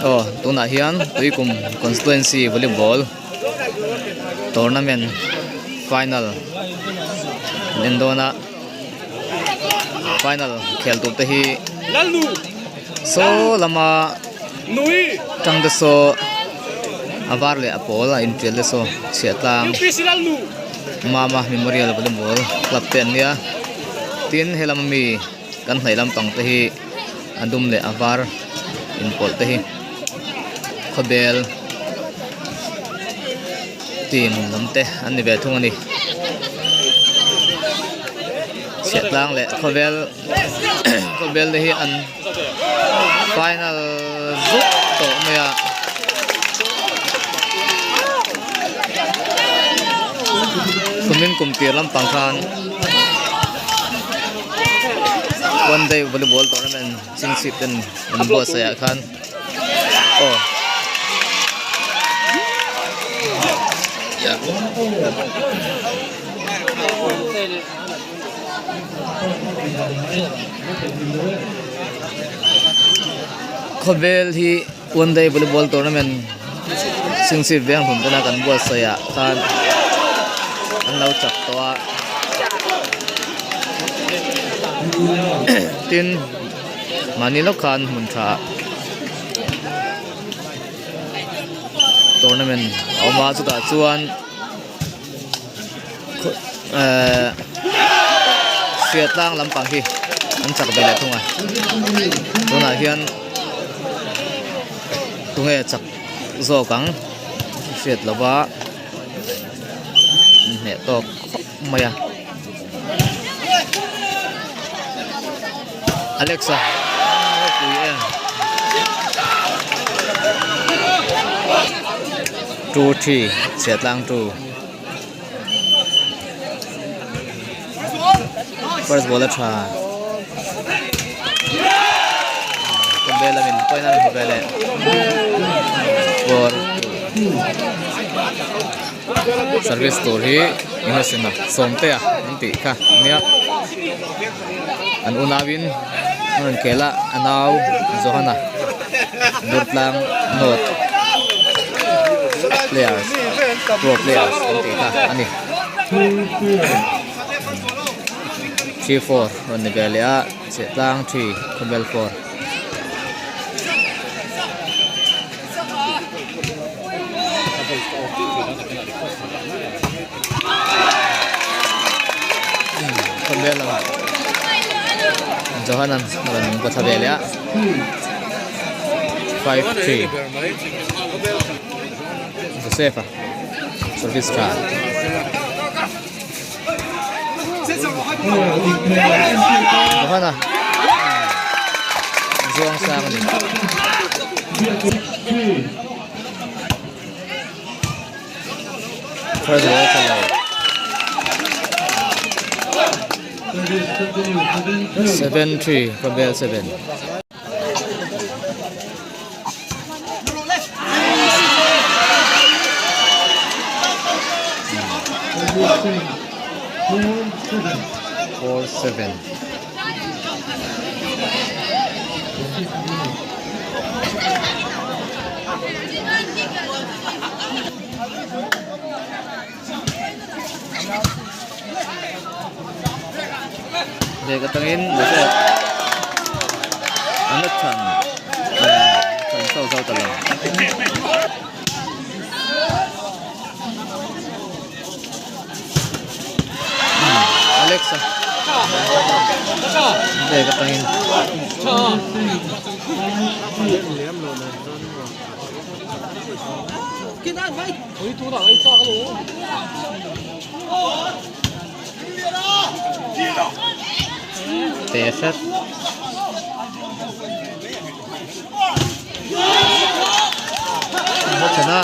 Aw tunah hian Tuikum Constituency Volleyball Tournament Final an en dawn a final khel tur te hi saw lama tang te saw a var leh a pawl a intial te saw chhiah tlang Mama Memorial Volleyball Club te an nia tin helam ami kan hnaih lampang te hi a dum leh a var inpawlh te hi khawbel team lam te an ni ve thung a ni chhiahtlang leh khawvel khawbel te hi an final zuk tawh mai a kumin kum tir lampang khan one day volleyball tournament chingchhip ten an buatsaih ah khan aw khawvel hi one day volleyball tournament chingchhip veng hlum tena kan buatsaih ah khan an lo chak tawh a tin mahni lawk khan hmun tha tournament a awm a chutah chuan ehh hriat tlang lampang hi an chak ve leh thung a tunah hian tunge chak zawk ang hriat lova inhneh tawk khawp mai a Alexa ropui em 2 3 chhiatlang 2 first ball a tha Kawmbel lamin point a rawn hmu ve leh 4 2 service tur hi engemaw a sawmtea an tih kha ania an unauin an rawn khel a a nau Johana Durtlang North players pro players an tih kha a ni 3-4 rawn ni ve leh a Chehtlang 3 Khawbel 4. Khawbel lam Johanan rawn kaw thla ve leh a 5-3 Joseph-a service tha. Johana Zuang sang a ni. First ball tha lo. 7-3 Khawbel 7. 4-7. Lehkha tangin Joseph an la chhan chhan chho zo ta lo. Alexa lehkha tangin Te hret Hmachhana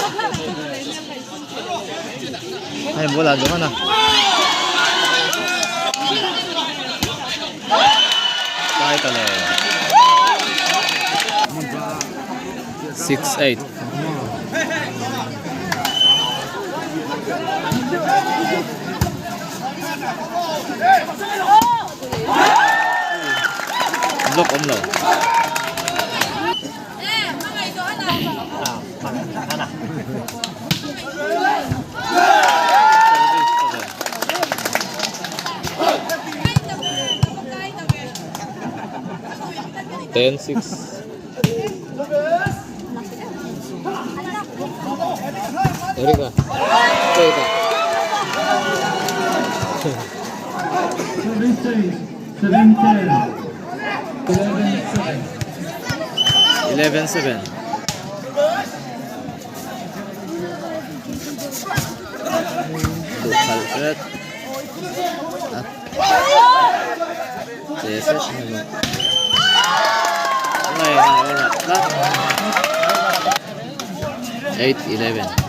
hei bulah Johana Kai ta lo 6 8 Block awm lo. Ten six. Erika. Erika. 11-7. Duh khalh hret a che hret a ni mai tlat 8-11.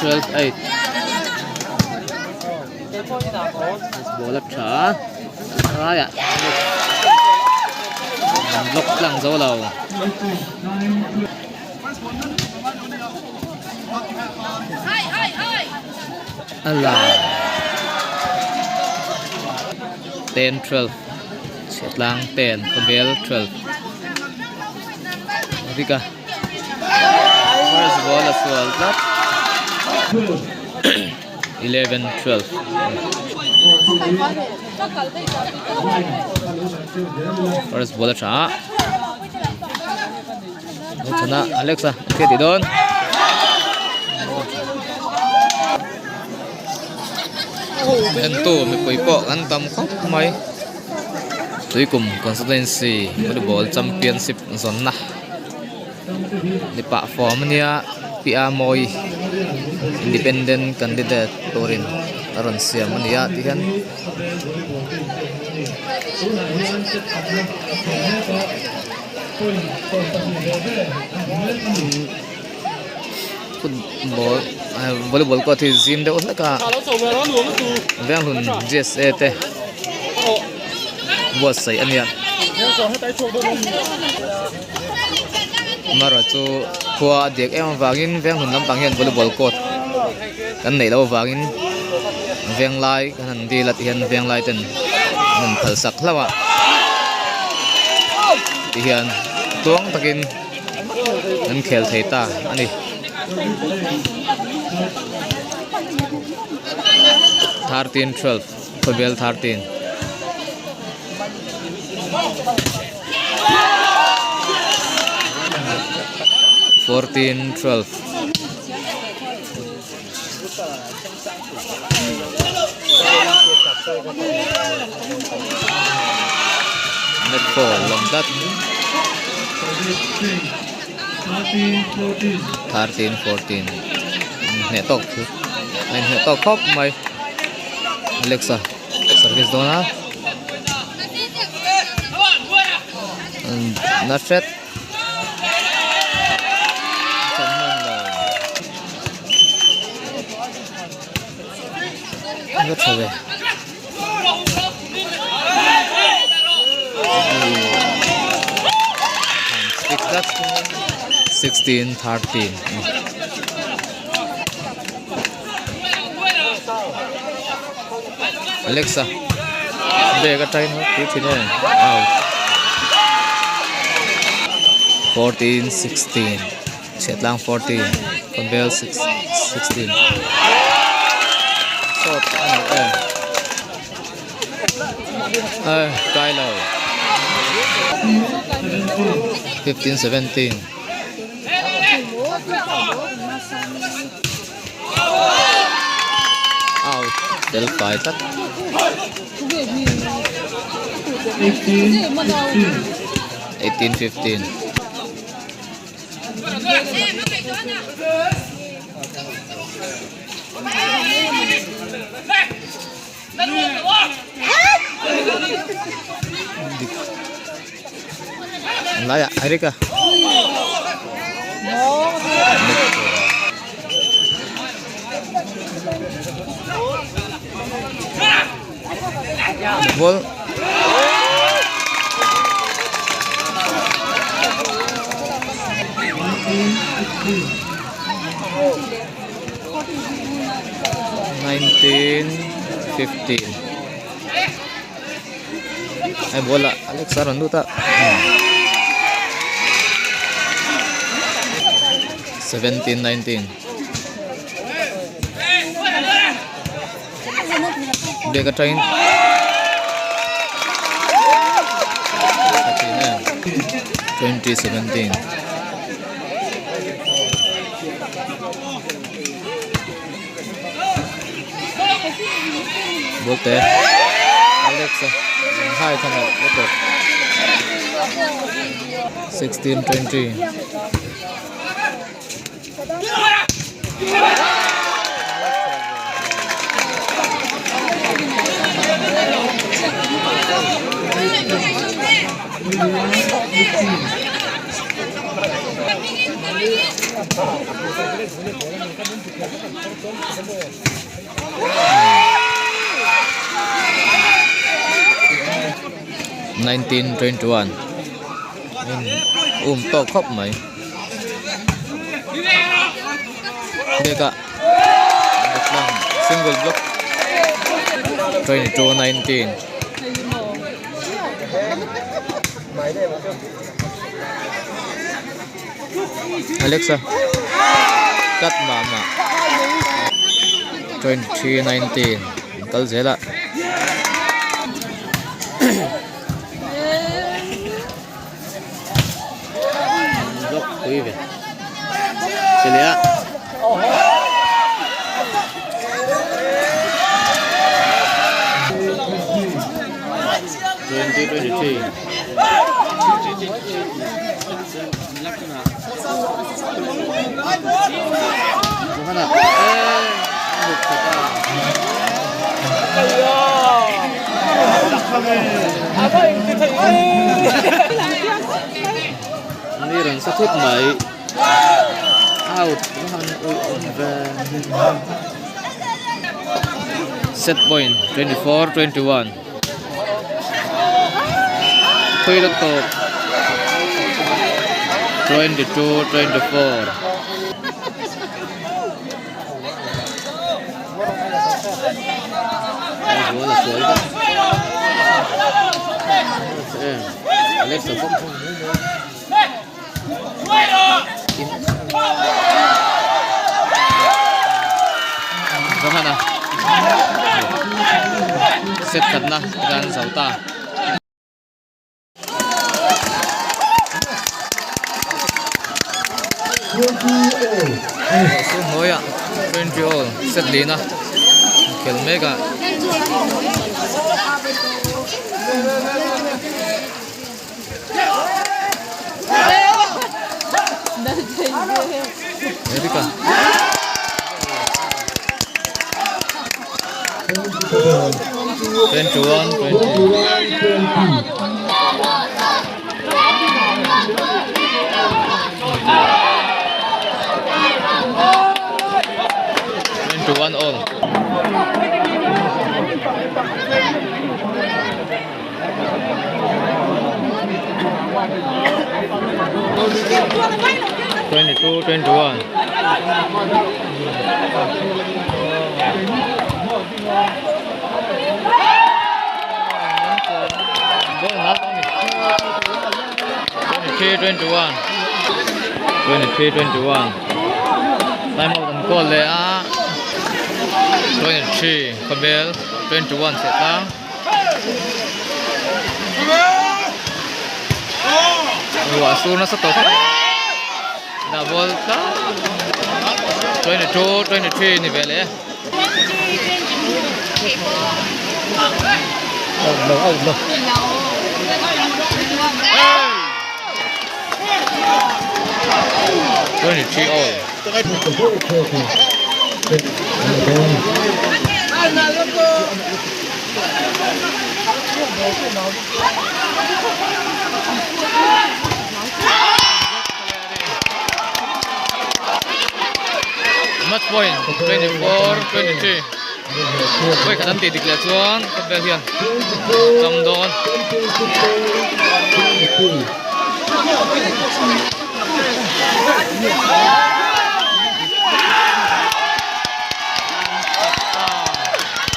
12-8 Ball a tha a laiah an block tlang zo lo. A la 10-12 Chhiatlang 10 Khawbel 12 Rika First ball a sual tlat 11-12 First ball a tha a Chhana Alexa a tih dawn. Entu mipui pawh an tam khawp mai Tuikum Constituency Volleyball Championship zawnna ni pah fawm ania Pi A Mawi Independent Candidate turin a rawn siam a ni a tihian. Football volleyball court hi zim deuh hlek a Venghlun G_S_A te buatsaih a nia amaherawhchu khua a diak em avangin Venghlun lampang hian volleyball court kan neih loh avangin Venglai kan han dil a ti hian Venglai ten an rawn phal sak hlauh a ti hian tluang takin an khel thei ta a ni. 13-12 Khawbel 13. 14-12. Net ball lawm tlat. 13-14. Hneh tawk thu. A inhneh tawk khawp mai. Alexa service dawn a. Na hret. Chhan hman lo. Va tha ve. 16 13. Alexa bag atangin ho pui thin em out 14 16 chhiatlang 14 Convel 6 16 shot a ni em eh kai lo 15 17. Out tel fai tlat. 18 15. Laiah Erika. Ball. 19 15 Hei ball ah Alex a rawn lut a 17 19 Bag atangin 2017 Ball te Alex a hai khan a tawp 16 20. 1921 um tawk khawp mai bag ah single block 22 19 Alexa cut mah mah 23 19 in kal zel a. Block pui ve che leh a. 2023 Ni rawn sa thut mai out han ui awm ve set point 24 21 Thui la tawp 22 24. Set khatna kan zo ta. Su hnuaiah 20 all set lina khel mek a. Erika. 21 20. 21 all. 22 21. 23 21. 23 21. Time out an call leh a. 23 Khawbel 21 chhe tlang. Ruah sur nasa tawh khawp mai ball tlang 22 23 ni ve leh out lo out lo 23 all. Match point 24 23 Vawi khat an tih dik leh chuan khawvel hian cham dawn.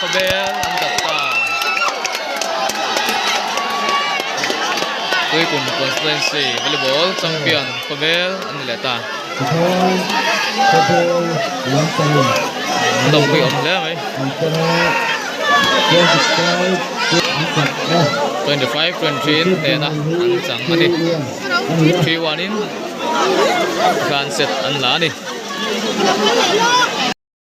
Khawbel an dat ta. Tuikun Constituency Volleyball Champion Khawbel an ni leh ta. An lawmpui awm hle mai. 25 23 in hnena an chang a ni. 3-1 in khan set an la a ni.